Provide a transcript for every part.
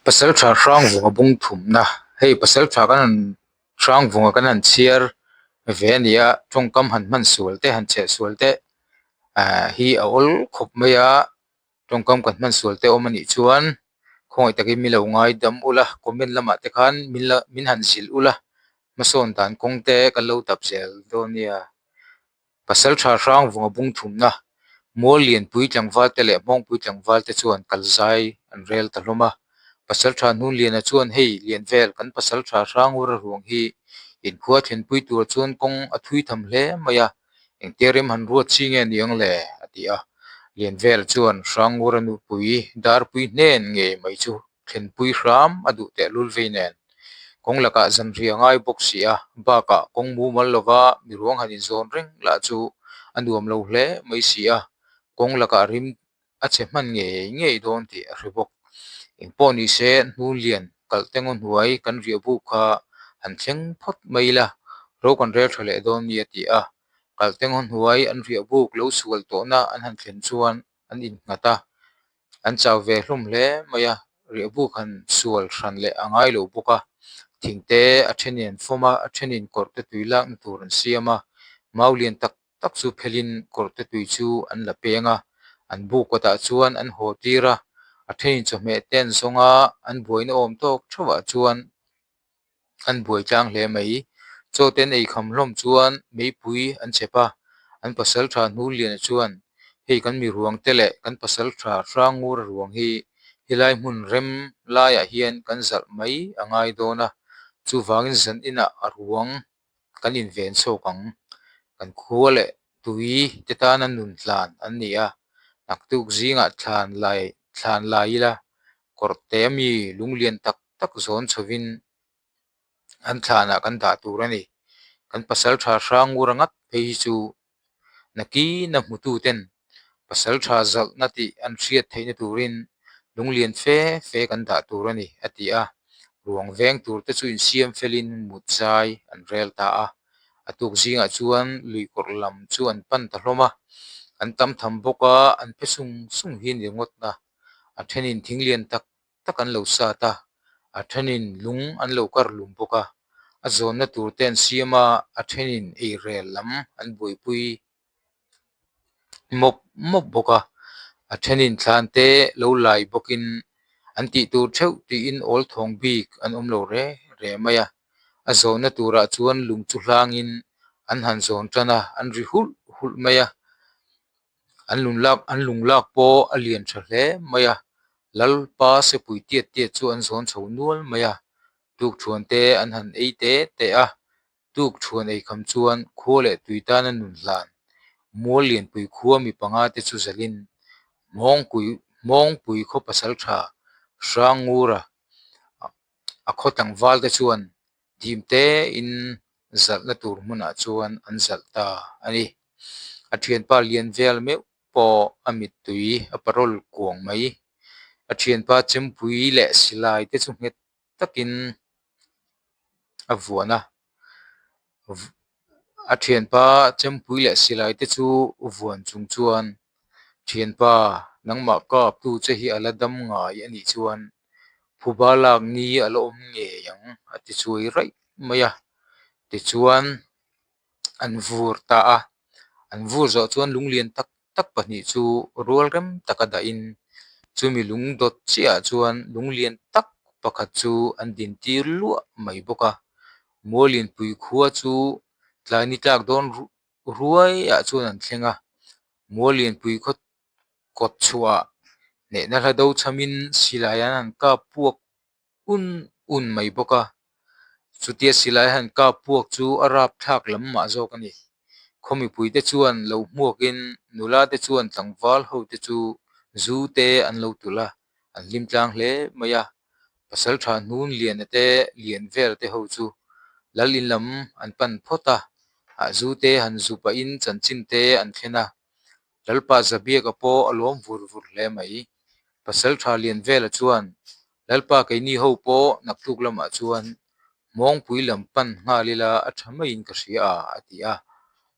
Pasaltha Hrangvunga bung thumna hei pasaltha kan han Hrangvunga kan han chhiar ve a ni a tawngkam han hman sual te han chheh sual te ah hi a awl khawp mai a tawngkam kan hman sual te awm a nih chuan khawngaih takin min lo ngaidam ula comment lamah te khan min la min han zilh ula hmasawn dan kawng te kan lo dap zel dawn nia. Pasaltha Hrangvunga bung thumna Mual Lianpui tlangval te leh Hmawngpui tlangval te chuan kal zai an rel ta hlawm a. Pasaltha Hnunliana chuan hei lian vel kan Pasaltha Hrangura ruang hi inkhua thlenpui tur chuan kawng a thui tham hle mai a, engtia rem han ruat chi nge niang le? a ti a. Lianvel chuan Hrangura nupui Darpui hnen ngei mai chu thlenpui hram a duh tehlul vei nen. Kawng lakah zanriah ngai bawk si a, bakah kawng mumal lova mi ruang han inzawn reng lah chu a nuam lo hle mai si a, kawng lakah rim a chhe hman ngei ngei dawn tih a hre bawk. Engpawh ni se hnunlian kalh te ngaw hnuai kan riah buk kha han thleng phawt mai ila, ro kan rel tha leh dawn nia ti a, kalh te ngaw hnuai an riah buk lo sual tawhna an han thlen chuan an innghat a. An chau ve hlawm hle mai a, riahbuk han sual hran leh a ngai lo bawk a, thingte a thenin an fawm a, a thenin kawrh te tui lakna tur an siam a, mau lian tak tak chu phelin kawrh te tui chu an la peng a, an buk kawtah chuan an haw tir a, a thenin chawhmeh te an zawng a, an buaina awm tawk theuhah chuan. An buai tlang hle mai. Chaw te an ei kham hlawm chuan meipui an chep a, an pasal tha Hnurliana chuan hei kan mi ruang te leh kan pasal tha Hrangura ruang hi helai hmun rem laiah hian kan zalh mai a ngai dawn a, chuvangin zan inah a ruang kan inven chhawk ang. Kan khua leh tui te tana nun tlan an ni a, naktuk zingah thlan lai thlan lai ila kawrh te ami lunglian tak tak zawn chhovin an thlanah kan dah tur a ni. Kan pasal tha Hrangura ngat phei hi chu nakina hmutu ten pasal tha zalhna tih an hriat theihna turin lunglian fe fe kan dah tur a ni a ti a. Ruang veng tur te chu insiam felin mut zai an rel ta a. A tuk zingah chuan lui kawrh lam chu an pan ta hlawm a. An tam tham bawk a, an phe sung sung hi ni ringawtna. A thenin thing lian tak tak an lo sat a, a thenin lung an lo kar lum bawk a, a zawnna tur te an siam a, a thenin eirel lam an buaipui mawp mawp bawk a, a thenin thlan te lo lai bawkin an tih tur theuh tiin awl thawng bik an awm lo re re mai a, a zawnna turah chuan lung chu hlangin an han zawn tan a, an ri hulh hulh mai a. An lung lak an lung lak pawh a lian tha hle mai a, Lalpa sepui tiat tiat chu an zawn chho nual mai a, tukthuan te an han ei te te a, tukthuan ei kham chuan khua leh tui tana nun hlan mual lianpui khua mi panga te chu zalin Hmawngpui Hmawngpui khaw pasal tha Hrangngura a khaw tlangval te chuan dim te in zalhna tur hmunah chuan an zalh ta a ni. A thianpa lian vel meuh pawh a mittui a parawl kuang mai. A thianpa chempui leh silai te chu nghet takin a vuan a, a thianpa chempui leh silai te chu vuan chung chuan thianpa nangmah kap tu che hi a la dam ngai a nih chuan phuba lak ni a la awm ngei ang a ti chuai raih mai a tichuan an vur ta a an vur zawh chuan lung lian tak tak pahnih chu rual rem taka dahin chumi lung dawt chiahah chuan lung lian tak pakhat chu an din tir luah mai bawk a Muallianpui khua chu tlai ni tlak dawn ruaiah chuan an thleng a Muallianpui khaw kawt chhuah hnehna hla do chhamin silai an han kap puak un un mai bawk a, chutia silai han kap puak chu a rap thlak lam mah zawk a ni. Khaw mipuite chuan lo hmuakin nula te chuan tlangval ho te chu zu te an lo tulh a, an hlim tlang hle mai a. Pasal tha hnun liana te lian vel te ho chu lal in lam an pan phawt a, ah zu te han zu pahin chanchin te an thlen a. Lalpa Zabiaka pawh a lawm vur vur hle mai. Pasal tha lian vela chuan Lalpa keini ho pawh naktuk lamah chuan Hmawngpui lam pan nghal ila a tha maiin ka hria a, a ti a.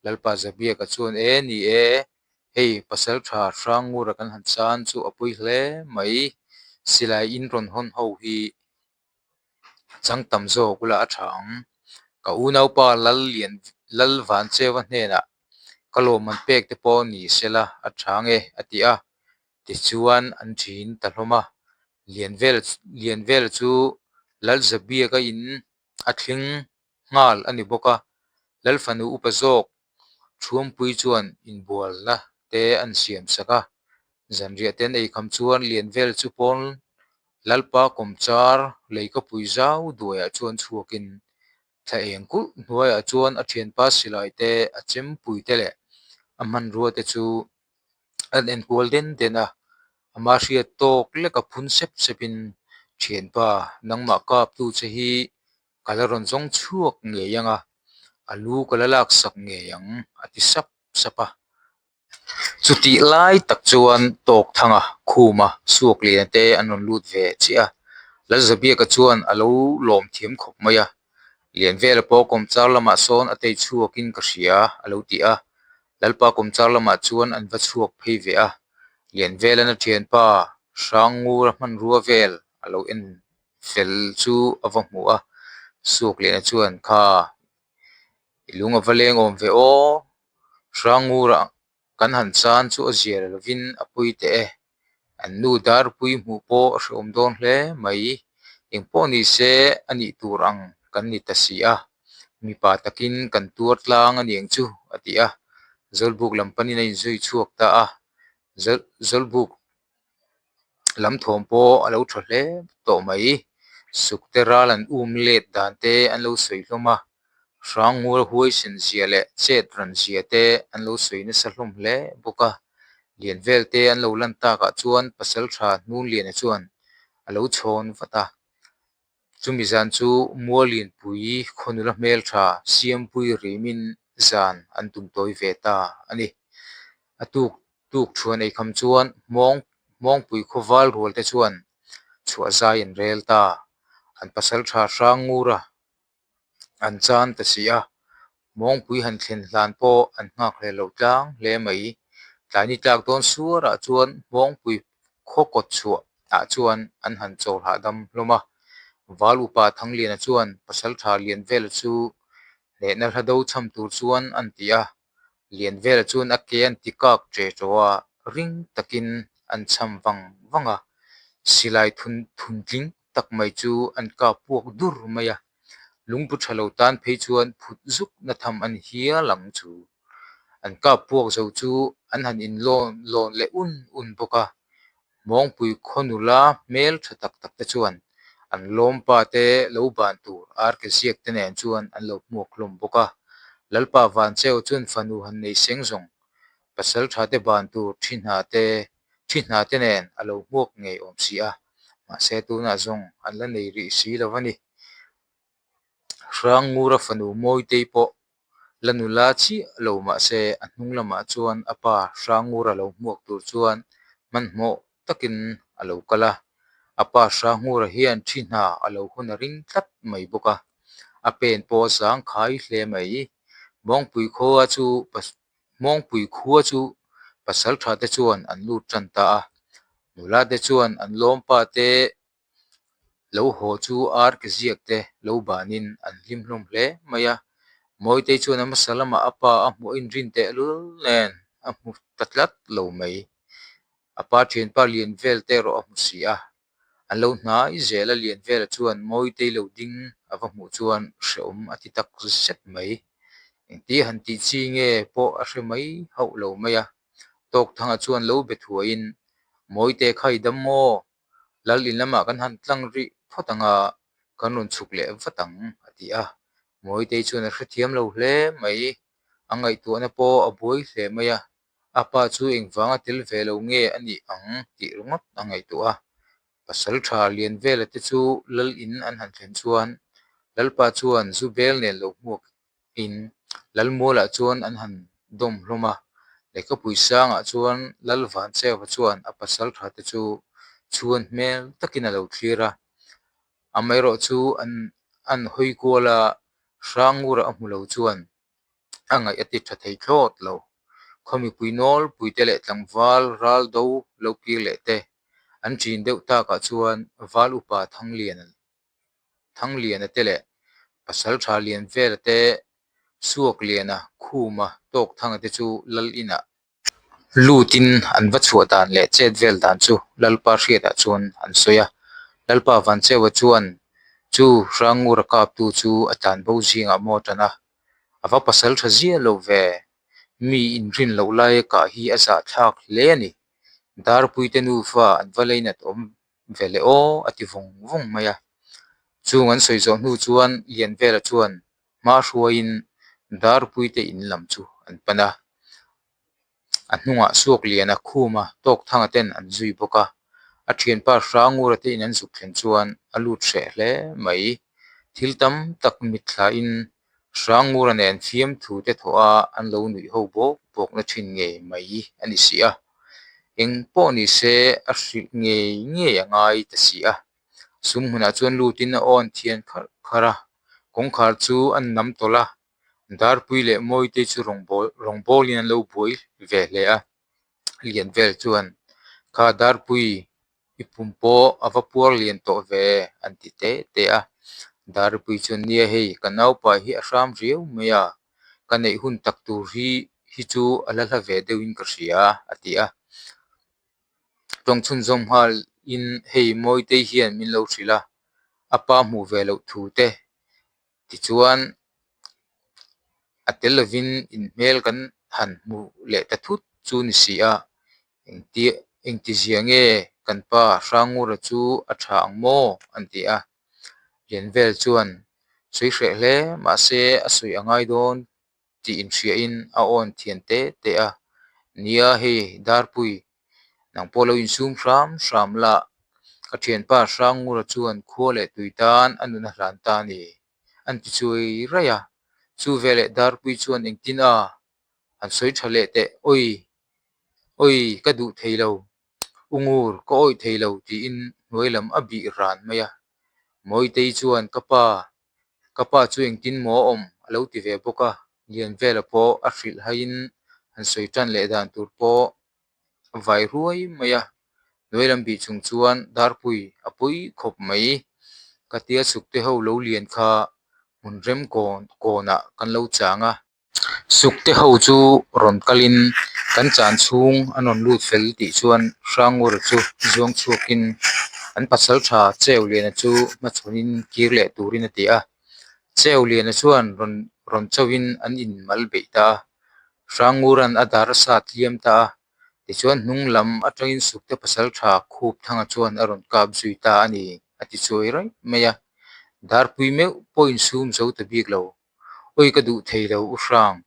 Lalpa Zabiaka chuan E ni e, hei pasal tha Hrangngura kan han chan chu a pawi hle mai. Silai in rawn hawn ho hi chang tam zawk ula a tha ang. Ka unaupa Lallian Lalvancheva hnenah ka lawmman pek te pawh ni sela a tha nge a ti a. Tichuan an thin ta hlawm a. Lianvel Lianvel chu Lalzabiaka in a thleng nghal a ni bawk a. Lalfanu upa zawk Thuampui chuan inbualna te an siam sak a, zanriah te an ei kham chuan Lianvel chu pawn Lalpa kawmchar leikapui zau duaiah chuan chhuakin thla eng kulh hnuaiah chuan a thianpa silai te, a chempui te leh a hmanrua te chu an enkual den den a, ama hriat tawk leka phun sep sepin thianpa nangmah kaptu che hi Ka la rawn zawng chhuak ngei ang a, a lu ka la lak sak ngei ang a ti sap sap a. Chutih lai tak chuan Tawkthanga khuma suak lian te an rawn lut ve chiah a, Lalzabiaka chuan a lo lawm thiam khawp mai a, Lianvela pawh kawmchar lamah sawn a tei chhuakin ka hria a lo ti a, Lalpa kawmchar lamah chuan an va chhuak phei ve a, Lianvela'n a thianpa Hrangngura hmanrua vel a lo en fel chu a va hmu a, Suakliana chuan kha i lung a va leng awm ve aw, Hrangngura kan han chan chu a zia lovin a pui teh e, an nu Darpui hmuh pawh a hrehawm dawn hle mai, engpawh ni se a nih tur ang kan ni ta si a, mipa takin kan tuar tlang a niang chu a ti a, Zawlbuk lam panin a inzui chhuak ta a, Zawlbuk lam thawm pawh a lo tha hle tawh mai. Sukte ral an um let dan te an lo sawi hlawm a, Hrangngul huaisen zia leh chet ran zia te an lo sawi nasa hlawm hle bawk a. Lian vel te an lo lan takah chuan Pasaltha Hnunliana chuan a lo chhawn vat a. Chumi zan chu Mualinpui khawnula hmeltha Siampui rimin zan an tum tawi ve ta a ni. A tuk tuk thuan ei kham chuan Hmawng Hmawngpui khaw val rual te chuan chhuah zai an rel ta. An pasaltha hrang ngur a, an chan ta si a. Hmawngpui han thlen hlan pawh an nghak hle lo tlang hle mai. Tlai ni tlak dawn suarah chuan Hmawngpui khaw kawt chhuah ah chuan an han chawl hahdam hlawm a. Val upa Thangliana chuan Pasaltha Lianvela chu hnehna hla do chham tur chuan an ti a. Lianvela chuan a ke an ti kak che tawh a, ring takin an chham vang vang a. Silai thun thun tling tak mai chu an kap puak dur mai a. Lungpu tha lo tan phei chuan phut zuk na tham a ni hial ang chu. An kap puak zo chu an han in lawn lawn leh un un bawk a. Mawngpui khaw nula hmel tha tak tak te chuan an lawmpa te lo ban tur arke ziak te nen chuan an lo hmuak hlawm bawk a. Lalpa Vancheu chuan fanu han nei seng zawng pasal tha te ban tur thi hna te thi hna te nen a lo hmuak ngei awm si a, mahse tunah zawng an la nei rih si lo a ni. Hrangngura fanu Mawitei pawh la nula chiah lo mahse a hnung lamah chuan a pa Hrangngura lo hmuak tur chuan hmanhmawh takin a lo kal a, a pa Hrangngura hian thi hna a lo hun a ring tlat mai bawk a, a pen pawh a zangkhai hle mai. Mawngpui khua chu Hmawngpui khua chu pasal tha te chuan an lut tan ta a, nula te chuan an lawmpa te lo haw chu ar ke ziak te lo banin an hlim hlawm hle mai a. Mawitei chuan a hmasa lamah a pa a hmuh a inrin teh lul nen a hmu ta tlat lo mai. A pa thianpa lian vel te erawh a hmu si a. An lo hnai zel a Lianvela chuan Mawitei lo ding a va hmuh chuan hrehawm a ti tak zet mai. Engti han tih chi nge pawh a hre mai hauh lo mai a. Tawkthanga chuan lo be thuaiin, Mawite kha i dam maw? Lal in lamah kan han tlang rih phawt ang a, kan rawn chhuk leh vat ang a ti a. Mawitei chuan a hrethiam lo hle mai. A ngaihtuahna pawh a buai hle mai a. A pa chu engvanga tel ve lo nge a nih ang tih ringawt a ngaihtuah a. Pasal tha lian vela te chu lal in an han thlen chuan Lalpa chuan zu bel nen lo hmuak in Lalmualah chuan an han dawm hlawm a. Lehkhapui sangah chuan Lal Vancheva chuan a pasal tha te chu chhuan hmel takin a lo thlir a. Amaherawh chu an an hawi kual a, Hrangngura a hmu lo chuan a ngaih a ti tha thei thlawt lo. Khaw mipui nawlpui te leh tlangval ral do lo kir leh te An ṭin deuh takah chuan Val Upa Thangliana Thangliana te leh Pasalṭha Lianvela te Suakliana Khuma Tawkthanga te chu Lal inah lutin an va chhuah dan leh chet vel dan chu Lalpa hriatah chuan an sawi a. Lalpa Vancheua chuan chu Hrangura kaptu chu a tlanbo zingah maw a ṭan a, a va pasal tha zia lo ve. Mi inrin loh laia kah hi a zahthlak hle a ni. Darpuite nufa an va leinat awm ve le aw a ti vawng vawng mai a. Chung an sawi zawh hnu chuan Lianvela chuan hma hruaiin Darpuite in lam chu an pan a. A hnungah Suakliana Khuma Tawkthanga ten an zui bawk a. A thianpa Hrangura te in an zuk thlen chuan a lut hreh hle mai. Thil tam tak mitthlain Hrangura nen fiamthu te thawh a an lo nuih ho bawk bawkna thin ngei mai a ni si a. Eng pawh ni se a hrilh ngei ngei a ngai ta si a. Sum hmunah chuan lutin a awn thian kharh kharh a, kawngkhar chu an nam tawlh a, Darpui leh Mawitei chu rawngbâwl rawngbâwlin an lo buai ve hle a. Lian vel chuan, Kha Darpui, i pum pawh a va puar lian tawh ve, an ti teh teh a. Darpui chuan, Nia hei, ka naupa hi a hram riau mai a, ka neih hun tak tur hi hi chu a la hla ve deuhin ka hria, a ti a. Tawng chhunzawm nghalin hei Mawitei hian min lo hrilh a, a pa hmuh ve loh thu te Tichuan, a tel lovin inhmel kan han hmu leh ta thut chu ni si a, engti engtizia nge kan pa Hrangura chu a tha ang maw? an ti a. Lianvel chuan sawi hreh hle mahse a sawi a ngai dawn tih inhriain a awn thian te te a, Nia hei Darpui, nang pawh lo insum hram hram la, ka thianpa Hrangura chuan khua leh tui tan a nun a hlan ta a ni, an ti chuai raih a. Chu veleh Darpui chuan engtin a? Han sawi tha leh teh, Awi! Awi! Ka duh thei lo, U Ngur, ka awih thei lo tiin hnuai lam a bih ran mai a. Mawitei chuan ka pa, ka pa chu engtin maw a awm a lo ti ve bawk a, Lianvela pawh a hrilh haiin han sawi tan leh dan tur pawh a vai ruai mai a. Hnuai lam bih chung chuan Darpui a pui khawp mai. Ka tia chhukte ho lo lian kha hmun rem kawn kawnah kan lo chang a. Sukte ho chu rawn kalin kan chan chhung an rawn lut fel tih chuan Hrangura chu zuang chhuakin an pasal tha Cheuliana chu hmachhawnin kir leh turin a ti a. Cheuliana chuan rawn rawn chauhin an inmal beih ta a. Hrangura'n a dar a sat hliam ta a. Tichuan hnung lam atangin Sukte pasal tha Khup Thanga chuan a rawn kap zui ta a ni a ti chuai raih mai a. Darpui meuh pawh insum zo ta bik lo. Awi ka duh thei lo u hrang,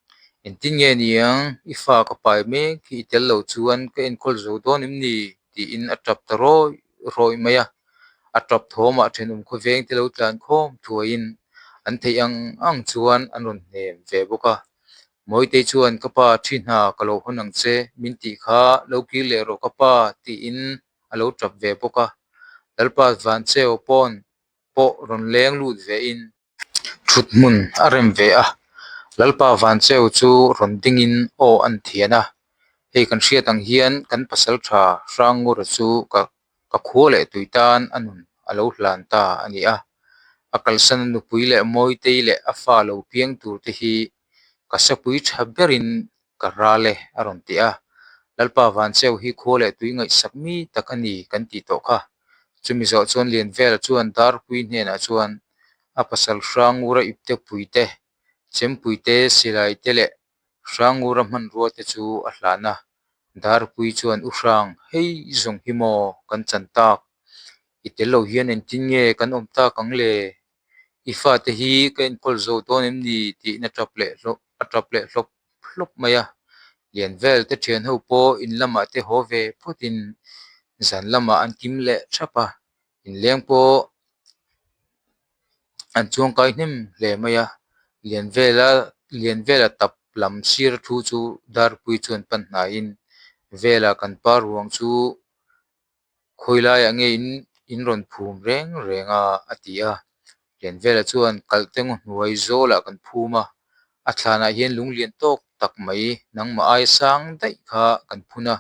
engtin nge niang i fa ka pai mek hi i tel lo chuan ka enkawl zo dawn em ni? tiin a tap ta rawih rawih mai a, a tap thawmah thenawm khawveng te lo tlan khawm thuaiin an theih ang ang chuan an rawn hnem ve bawk a. Mawitei chuan ka pa thi hna ka lo hawn ang che min tih kha lo kir leh rawh ka pa tiin a lo tap ve bawk a, Lalpa Vancheu pawn pawh rawn leng lut vein Thut hmun a rem ve a, Lalpa Vancheu chu rawn dingin aw an thian a, hei kan hriat ang hian kan pasal tha Hrangura chu ka ka khua leh tui tan a nun a lo hlan ta a ni a, a kalsan a nupui leh Mawitei leh a fa lo piang tur te hi ka sapui tha berin ka ral e a rawn ti a, Lalpa Vancheu hi khua leh tui ngaihsak mi tak a ni kan tih tawh kha. Chumi zawh chuan Lianvela chuan Darpui hnenah chuan a pasal Hrangura ipte puite, Chempuite, Silaite leh Hrangura hmanrua te chu a hlan a. Darpui chuan U Hrang, hei zawng hi maw kan chan tak? I tel lo hian engtin nge kan awm tak ang le? I fate hi ka enkawl zo dawn em ni? tiin a tap leh hlawp a tap leh hlawp hlawp mai a. Lianvel te thian ho pawh in lamah te haw ve phawtin zan lamah an kim leh thap a, inleng pawh an chuangkai hnem hle mai a. Lianvela Lianvela tap lam sir thu chu Darpui chuan pan hnaiin Vela kan pa ruang chu Khawi laiah nge in in rawn phum reng reng a a ti a. Lianvela chuan kalh te ngaw hnuai zawlah kan phum a, a thlanah hian lung lian tawk tak mai nangmah aia sang daih kha kan phun a,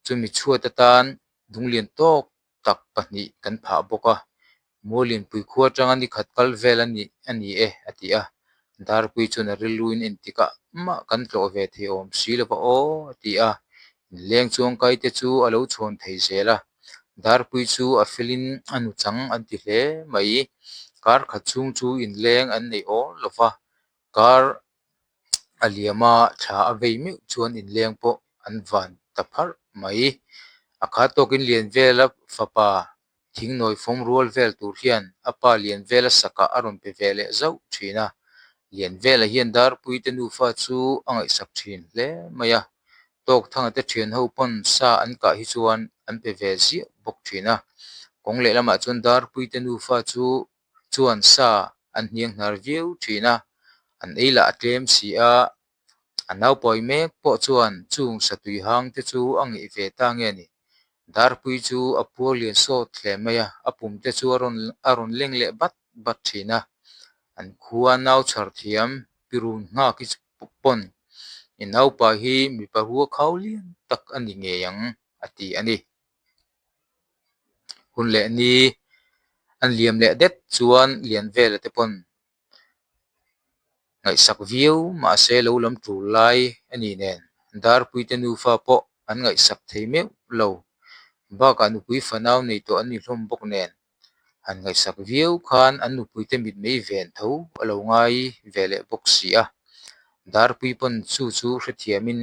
chumi chhuat atan lung lian tawk tak pahnih kan phah bawk a, Mualinpui khua atanga ni khat kal vel a nih a ni e a ti a. Darpui chuan a rilruin engtikah mah kan tlawh ve thei awm si lova aw a ti a. Inleng chuangkai te chu a lo chhawn thei zel a. Darpui chu a felin a nuchang an ti hle mai. Kar khat chhung chu inleng an neih awl lova, kar a liam a thla a vei meuh chuan inleng pawh an van ta pharh mai. A khat tawkin Lianvela fapa Thingnawi fawm rual vel tur hian a pa Lianvela sakah a rawn pe ve leh zauh thin a. Lianvela hian Darpuite nufa chu a ngaihsak thin hle mai a. Tawkthanga te thian ho pawn sa an kah hi chuan an pe ve ziah bawk thin a. Kawng lehlamah chuan Darpuite nufa chu chuan sa an hniang hnar viau thin a, an ei lah a tlem si a. A naupawi mek pawh chuan chung satui hang te chu a ngeih ve ta nge ni. Darpui chu a puar lian sawt hle mai a, a pum te chu a rawn a rawn leng leh bat bat thin a. An khua nau chhar thiam pirun nghak hi pawn i naupa hi mipa rua khau lian tak a ni ngei ang a ti a ni. Hun leh ni an liam leh det chuan Lianvela te pawn ngaihsak viau mahse lo lam tul lai a ni nen Darpuite nufa pawh an ngaihsak thei meuh lo. Bakah nupui fanau nei tawh an ni hlawm bawk nen han ngaihsak viau khan an nupuite mitmei ven tho a lo ngai ve leh bawk si a. Darpui pawn chu chu hrethiamin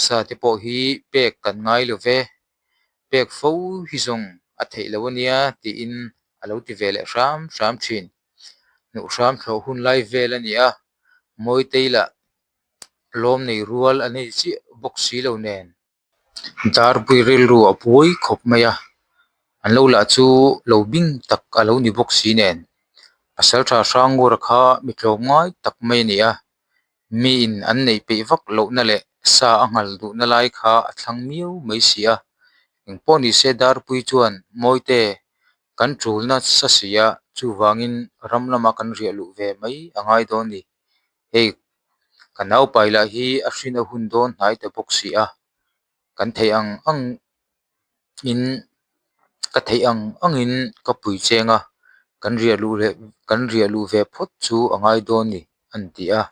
sa te pawh hi pek kan ngai lo ve. Pek fo hi zawng a theih loh a nia tiin a lo ti ve leh hram hram thin. Hnuh hram thlawh hun lai vel a ni a, Mawitei lah lawm nei rual a nei chiah bawk si lo nen. Darpui rilru a buai khawp mai a, an lo lah chu lo bing tak a lo ni bawk si nen. Pasaltha Hrangura kha mi tlawmngai tak mai a ni a, Miin an neih peih vak lohna leh sa a nghal duhna lai kha a thlang miau mai si a. Engpawh ni se Darpui chuan Mawite kan tul nasa si a, chuvangin ram lama kan riah luh ve mai a ngai dawn ni. Hei ka naupai lah hi a hrin a hun dawn hnai ta bawk si a, kan theih ang ang in ka theih ang angin ka pui cheng a, kan riah luh leh kan riah luh ve phawt chu a ngai dawn ni an ti a.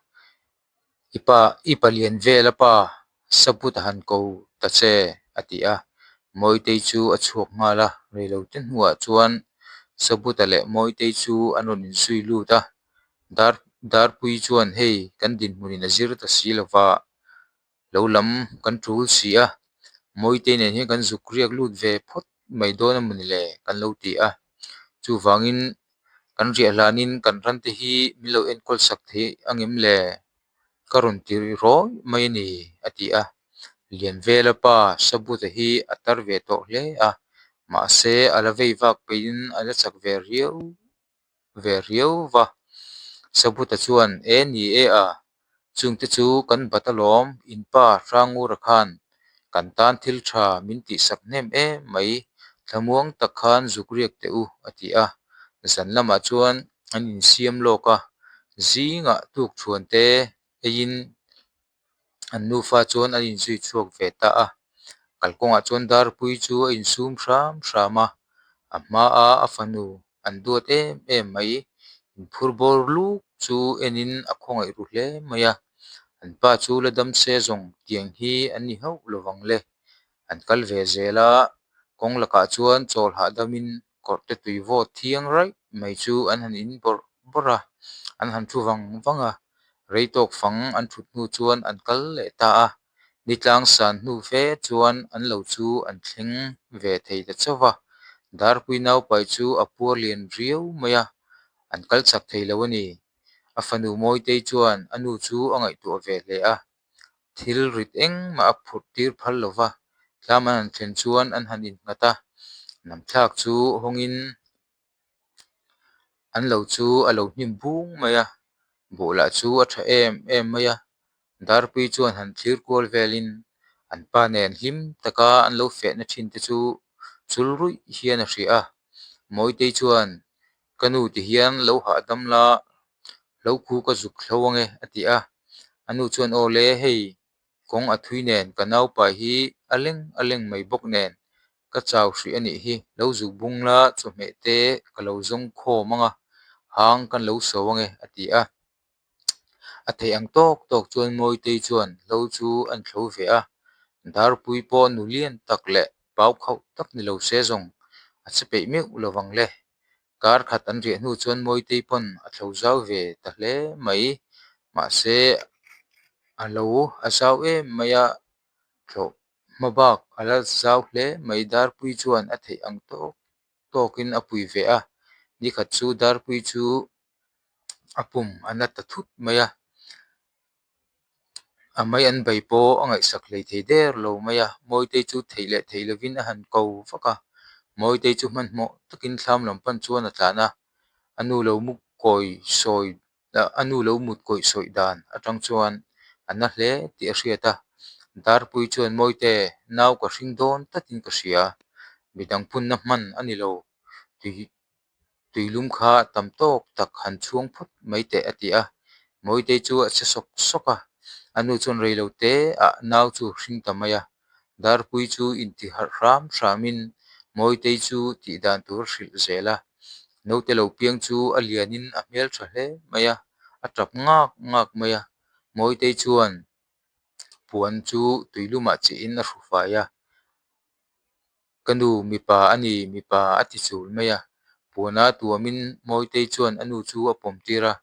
I pa i palian vel a pa Sabut a han ko ta che a ti a. Mawitei chu a chhuak nghal a, reilote hnuah chuan Sabuta leh Mawitei chu an rawn inzui lut a. Dar Darpui chuan hei kan dinhmunin a zir ta si lova. Lo lam kan tul si a, Mawitei nen hian kan zuk riak lut ve phawt mai dawn a mawni le kan lo ti a. Chuvangin kan riah hlanin kan ran te hi min lo enkawl sak thei angem le? Ka rawn ti rawih mai a ni a ti a. Lianvela pa Sabuta hi a tar ve tawh hle a, mahse a la vei vak peihin a la chak ve riau. ve riau va. Sabuta chuan, E ni e a, chungte chu kan bat alawm, in pa Hrangura khan kan tan thil tha min tihsak hnem em mai, thlamuang tak khan zuk riak teh u, a ti a. Zan lamah chuan an insiam lawk a, zingah tukthuan te eiin An nufa chuan an inzui chhuak ve ta a, kalkawngah chuan Darpui chu a insum hram hram a, a hmaa a fanu an duat em em mai. Inphur bawr luk chu enin a khawngaih ru hle mai a, an pa chu la dam se zawng tiang hi an ni hauh lovang le. An kal ve zel a, kawng lakah chuan chawl hahdamin kawrhte tui vawt thiang raih mai chu an han in bawrh bawrh a, an han thu vang vang a, rei tawk fang an thut hnu chuan an kal leh ta a, ni tlang san hnu fe chuan an lo chu an thleng ve thei ta chauh va, Darpui naupai chu a puar lian riau mai a, an kal chak thei lo a ni. A fanu Mawitei chuan a nu chu a ngaihtuah ve hle a. Thil rit engmah a phurh tir phal lo va, tlam an han thlen chuan an han innghat a, namthlak chu hawngin an lo chu a lo hnim bung mai a, buh lah chu a tha em em mai a, Darpui chuan han thlir kual velin an pa nen hlim taka an lo fehna thin te chu chul ruih hian a hria a, Mawitei chuan ka nu ti hian lo hahdam la Hlo khu ka zuk hlo ange a ti a. A nu chuan aw le hei kawng a thui nen ka naupai hi a leng a leng mai bawk nen Ka chau hrih a nih hi, lo zuk bung la chawhmeh te ka lo zawng khawm ang a, hang kan lo so ang e a ti a. A theih ang tawk tawk chuan Mawitei chuan hlo chu an thlo ve a, Darpui pawh nu lian tak leh pau khauh tak ni lo se zawng a che peih meuh lo vang le. Kar khat an riah hnu chuan Mawitei pawn a thlo zau ve ta hle mai. Mahse, a lo a zau em mai a, thlawh hma bak a la zau hle mai. Darpui chuan a theih ang tawk tawkin a pui ve a, nikhat chu Darpui chu a pum a na ta thut mai a. A mai an bei pawh a ngaihsak hlei thei der lo mai a, Mawitei chu theih leh theih lovin a han ko vak a, Mawitei chu hmanhmawh takin thlam lam pan chuan a tlan a, a nu lo mu kawi sawi a nu lo mut kawih sawi dan atang chuan a na hle tih a hriat a, Darpui chuan Mawite nau ka hring dawn tatin ka hria, midang punna hman a ni lo tui Tuilum kha tam tawk tak han chhuang phawt mai teh a ti a. Mawitei chu a che sawk sawk a, a nu chuan rei lo te ah nau chu hring ta mai a. Darpui chu inti harh hram hramin Mawitei chu tih dan tur a hrilh zel a. Naute lo piang chu a lianin a hmel tha hle mai a, a tap ngak ngak mai a. Mawitei chuan puan chu tuilumah chihin a hru fai a. Ka nu mipa a ni, mipa a ti chul mai a. Puana tuamin Mawitei chuan a nu chu a pawm tir a,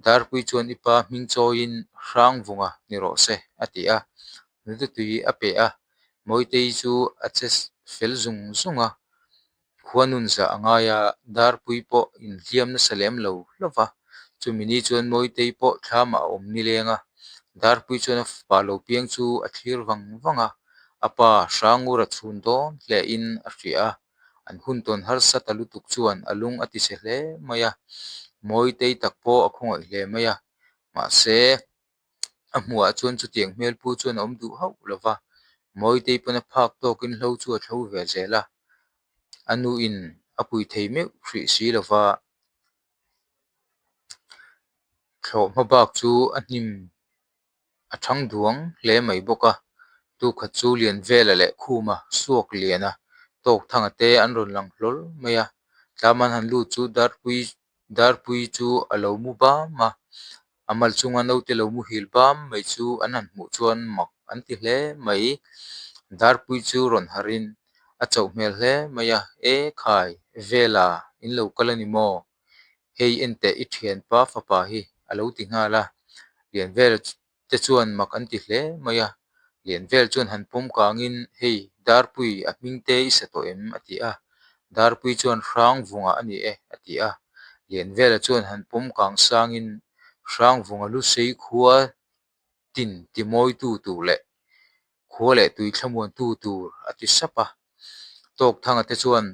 Darpui chuan i pa hming chawiin Hrangvunga ni rawh se a ti a. Hnute tui a pe a, Mawitei chu a che fel zung zung a. Khuanun zah a ngai a, Darpui pawh inhliam nasa lem lo hlauh va. Chumi ni chuan Mawitei pawh thlamah a awm nileng a, Darpui chuan a fapa lo piang chu a thlir vang vang a. A pa Hrangura chhun dawn hlein a hria a, an hun tawn harsa ta lutuk chuan a lung a tichhe hle mai a, Mawitei tak pawh a khawngaih hle mai a, mahse a hmuhah chuan chutiang hmelpu chuan a awm duh hauh lo va, Mawitei pawn a phak tawkin hlo chu a thlo ve zel a, a nuin a pui thei meuh hrih si lo va. Thlawh hma bak chu a hnim a thang duang hle mai bawk a, tukhat chu Lianvela leh Khuma suak liana Tawkthanga te an rawn lang hlawl mai a, tlam an han lut chu Darpui Darpui chu a lo mu bam a, a mal chunga naute lo muhil bam mai chu an han hmuh chuan mak an ti hle mai, Darpui chu rawn harhin a chauh hmel hle mai a, E khai, Vela in lo kal a ni maw? Hei enteh i thianpa fapa hi a lo ti nghal a, Lianvel te chuan mak an ti hle mai a, Lianvel chuan han pawm kangin hei Darpui a hming te i sa tawh em? a ti a, Darpui chuan Hrangvunga a ni e a ti a, Lianvela chuan han pawm kang sangin Hrangvunga lusei khua tin timawitu tur leh khua leh tui thlamuantu tur a ti sap a, Tawkthanga te chuan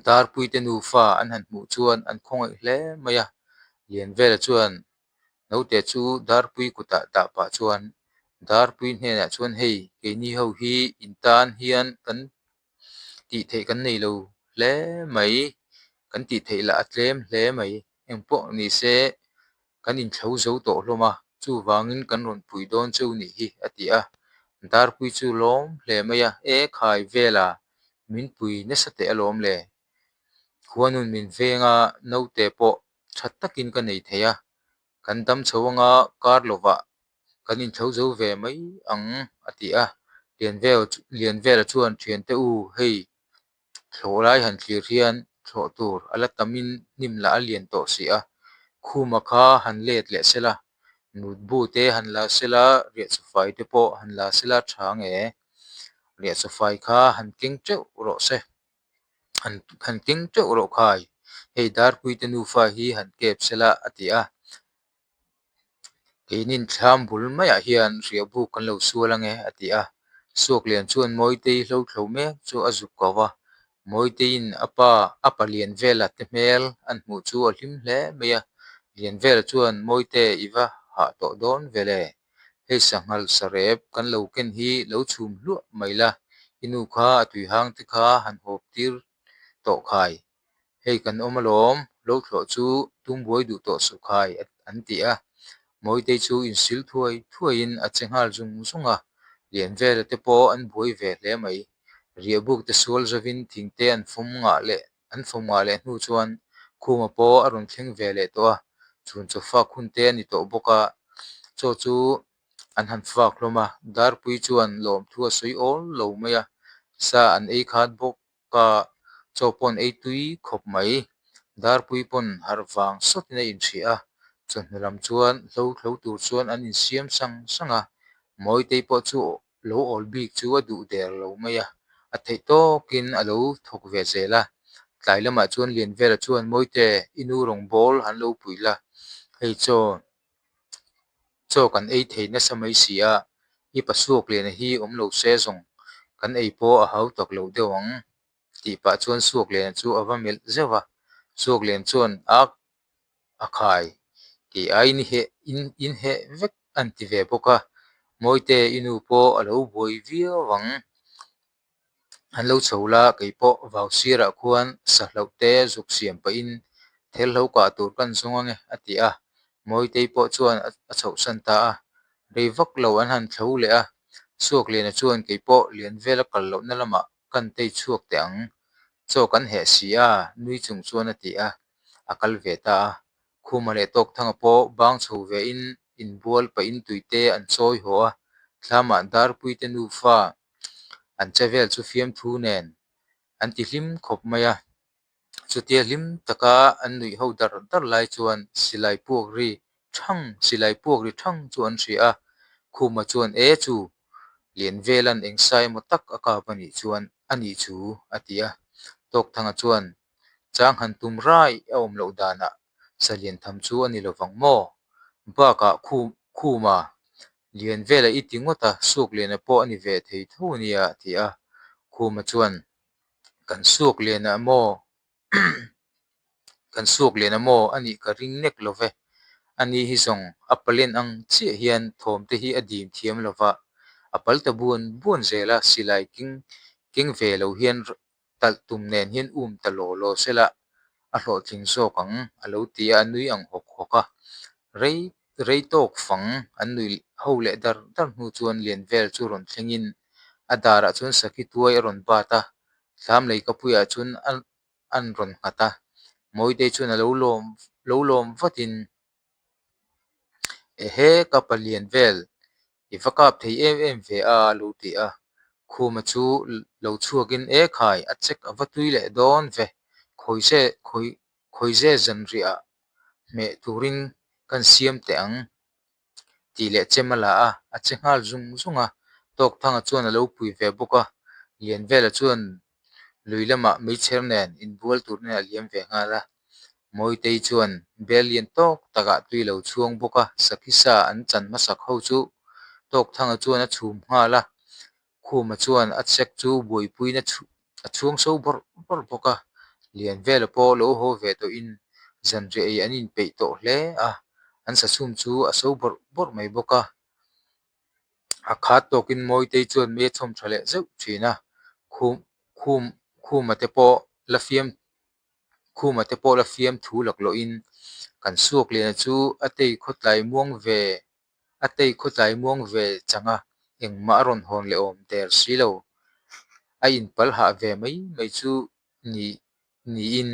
Darpuite nufa an han hmuh chuan an khawngaih hle mai a, Lianvela chuan naute chu Darpui kutah dah pah chuan Darpui hnenah chuan hei keini ho hi in tan hian kan tih theih kan nei lo hle mai, kan tih theih lah a tlem hle mai, engpawh ni se kan inthlo zo tawh hlawm a, chuvangin kan rawn pui dawn cheu nih hi a ti a, Darpui chu lawm hle mai a, E khai vela min pui nasa teh alawm le, khuanun min veng a, naute pawh tha takin ka nei thei a, kan dam chho anga kar lovah kan inthlo zo ve mai ang a ti a, Lianvela chuan thiante u hei Thlawh lai han thlir hian thlawh tur a la tamin hnim lah a lian tawh si a, khuma kha han let leh sela, nutbu te han la sela, riahchawfai te pawh han la sela tha nge, riahchawfai kha han keng teuh rawh se, han han keng teuh rawh khai, hei Darpui te nufa hi han kep sela a ti a. Keinin thlam bul maiah hian riahbuk kan lo sual ange a ti a, Suaklian chuan Mawitei hlo thlo mek chu a zuk ko va, Mawiteiin a pa a pa Lianvela te hmel an hmuh chu a hlim hle mai a, Lianvela chuan Mawite i va hah tawh dawn ve le, hei sanghal sarep kan lo ken hi lo chhum hluah mai la, i nu kha a tuihang te kha han hawp tir tawh khai. Hei kan awm alawm, lo thlawh chu tum buai duh tawh suh khai an ti a. Mawitei chu insil thuai thuaiin a che nghal zung zung a, Lianvela te pawh an buai ve hle mai. Riahbuk te sual zovin thingte an fawm ngah leh an fawm ngah leh hnu chuan Khuma pawh a rawn thleng ve leh tawh a, chhun chaw fak hun te a ni tawh bawk a, chaw chu an han fak hlawm a, Darpui chuan lawmthu a sawi awl lo mai a, sa an ei khat bawk a, chaw pawh an ei tui khawp mai. Darpui pawn harh vang sawtin a inhria a, chawhnu lam chuan hlo thlo tur chuan an insiam sang sang a, Mawitei pawh chu lo awl bik chu a duh der lo mai a, a theih tawkin a lo thawk ve zel a. Tlai lamah chuan Lianvela chuan Mawite, i nu rawn bawl han lo pui la, hei chaw chaw kan ei thei nasa mai si a, i pa Suakliana hi awm lo se zawng kan ei pawh a hau tak loh deuh ang tih pah chuan Suakliana chu a va melh zeuh a, Suaklian chuan a a khai kei aiin i heh in in heh vek an ti ve bawk a, Mawite i nu pawh a lo buai viau ang. An lo chho la, kei pawh vau sirah khuan sa hlauh te zuk siam pahin thel hlo kah tur kan zawng ange a ti a, Mawitei pawh chuan a chhohsan ta a, rei vak lo an han thlo leh a, Suakliana chuan kei pawh lian vela kal lohna lamah kan tei chhuak teh ang, chaw kan heh si a nui chung chuan a ti a, a kal ve ta a, Khuma leh Tawkthanga pawh bang chho ve in inbual pahin tuite an chawi haw a, thlamah Darpuite nufa an che vel chu fiamthu nen an ti hlim khawp mai a. Chutia hlim taka an nuih ho dar dar lai chuan silai puak ri thang silai puak ri thang chu an hria a, Khuma chuan e chu lian velan eng sa emaw tak a kap a nih chuan a nih chu a ti a. Tawkthanga chuan chang han tum rai a awm loh danah salian tham chu a ni lovang maw? Bakah Khuma Lian vela i ti ngawt a, suk liana pawh a ni ve thei tho a nia, a ti a. Khuma chuan, Kan suk liana maw? Kan suk liana maw? A nih ka ring nek lo ve. Ani hi zawng a palen ang chiah hian thawm te hi a dim thiam lo va, a pal ta buan buan zel a, silai keng keng ve lo hian talh tum nen hian um ta law law sela a hlawhtling zawk ang a lo ti a, a nui ang hawk hawk a. Rei rei tawk fang an nui ho leh dar dar hnu chuan lian vel chu rawn thlengin a darah chuan sakhi tuai a rawn bat a, thlam lei kapuiah chuan a an rawn nghat a. Mawitei chuan a lo lawm lo lawm vatin Ehe ka palian vel I va kap thei em em ve a a lo ti a. Khuma chu lo chhuakin e khai a check a va tui leh dawn ve, khawize khawi khawize zanriah hmeh turin kan siam teh ang tih leh chem a la a, a che nghal zung zung a. Tawkthanga chuan a lo pui ve bawk a, Lianvela chuan lui lamah meichher nen inbual turin a liam ve nghal a. Mawitei chuan bel lian tawk takah tui lo chhuang bawk a, sakhi sa an chan hmasak ho chu Tawkthanga chuan a chhum nghal a, Khuma chuan a chek chu buaipuiin a chhuang so bawrh bawrh bawk a, Lianvela pawh lo haw ve tawhin zanriah ei an inpeih tawh hle a, an sachhum chu a so bawrh bawrh mai bawk a. A khat tawkin Mawitei chuan mei a chhawm tha leh zeuh thin a, Khum Khum Khuma te pawh la fiam Khuma te pawh la fiam thu laklawhin kan suak liana chu a tei khawtlai muang ve a tei khawtlai muang ve chang a, engmah a rawn hawn leh awm der si lo. A inpal hah ve mai mai chu ni niin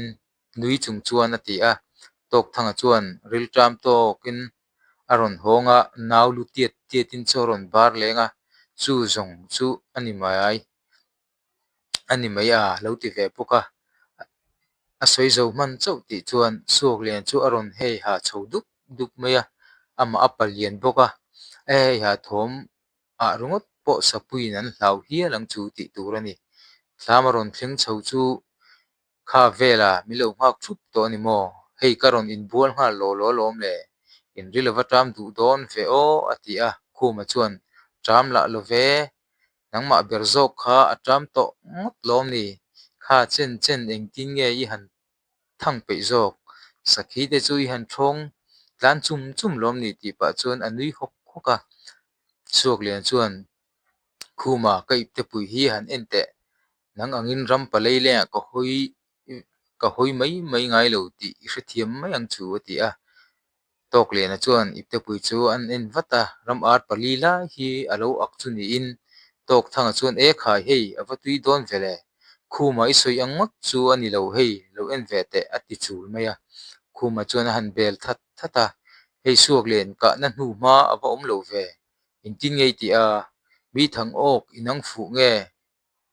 nui chung chuan a ti a. Tawkthanga chuan rilṭam tawkin a rawn hawng a, nau lu tiat tiatin chaw a rawn bar leng a, chu zawng chu a ni mai a ni mai a lo ti ve bawk a. A sawi zo hman chauh tih chuan Suaklian chu a rawn hei ha chho dup dup mai a, amah a palian bawk a, a hei ha thawm ah ringawt pawh sapuiin an hlau hial ang chu tih tur a ni. Thlam a rawn thleng chho chu kha vela min lo nghak thup tawh a ni maw? Hei ka rawn inbual nghal law law alawm le, inri lova ṭam duh dawn ve aw a ti a, Khuma chuan ṭam lah lo ve, nangmah ber zawk kha a ṭam tawh ngawt lawm ni? Kha chen chen engtin nge i han thang peih zawk. Sakhi te chu i han thawng tlan chum chum lawm ni tih pah chuan a nui hawk hawk a. Chhuaklian chuan Khuma ka ipte pui hi han en teh. Nang angin ram palei lengah ka hawi ka hawi mai mai ngai lo tih i hrethiam mai ang chu a ti a. Tawkliana chuan ipte pui chu an en vat a, ram ar pali lai hi a lo ak chu niin. Tawkthanga chuan E khai hei a va tui dawn ve le, Khuma i sawi ang ngawt chu a ni lo hei, lo en ve teh a ti chul mai a. Khuma chuan a han bel that that a, Hei suak len kahna hnu hma a va awm lo ve, engtin nge i tih a, mi thang awk inang fuh nge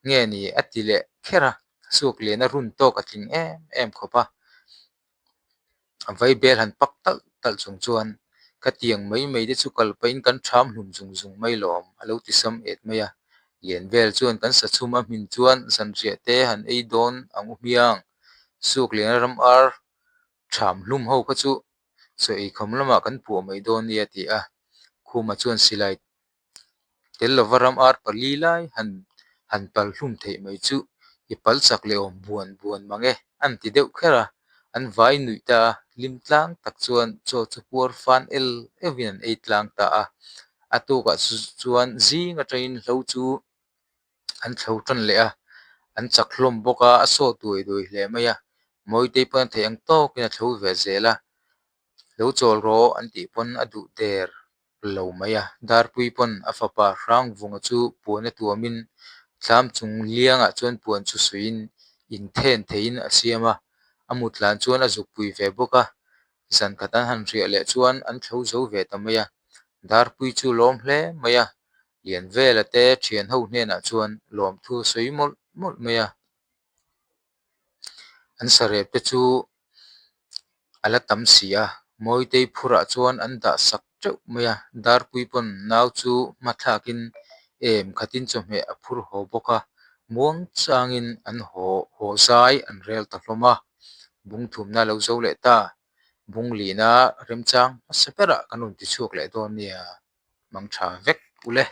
nge ni a ti leh kher a, suak len a run tawk a tling em em khawp a. A vai bel han pak talh talh chung chuan ka tiang mai mai te chu kal pahin kan ṭham hlum zung zung mai lawm a lo ti sam et mai a. Lian vel chuan kan sachhum a hmin chuan zanriah te han ei dawn ang u hmiang. Suk lian ram ar ṭham hlum ho kha chu chaw eikhawm lamah kan puah mai dawn nia a ti a. Khuma chuan silai Tel lova ram ar pali lai han han pal hlum theih mai chu i pal chak leh awm buan buan mang e an ti deuh kher a, an vai nuih ta a, hlim tlang tak chuan chaw chu puar fan el euhin an ei tlang ta a, a tukah chuan zing atangin hlo chu an thlo tan leh a, an chak hlawm bawk a, a sawt duai duai hle mai a, Mawitei pawn a theih ang tawkin a thlo ve zel a, lo chawl rawh an tih pawn a duh der lo mai a, Darpui pawn a fapa Hrangvunga chu puan a tuamin thlam chung liangah chuan puan chu suihin inthen theihin a siam a, a mut hlan chuan a zukpui ve bawk a, zan khat an han riah leh chuan an thlo zo ve ta mai a, Darpui chu lawm hle mai a, Lianvela te thian ho hnenah chuan lawmthu a sawi mawlh mawlh mai a. An sarep te chu a la tam si a, Mawitei phurah chuan an dah sak teuh mai a, Darpui pawn nau chu hma thlakin em khatin chawhmeh a phur haw bawk a, muang changin an haw haw zai an rel ta hlawm a, bung thumna a lo zo leh ta, bung lihna remchang hmasa berah kan rawn ti chhuak leh dawn nia, mang tha vek ule.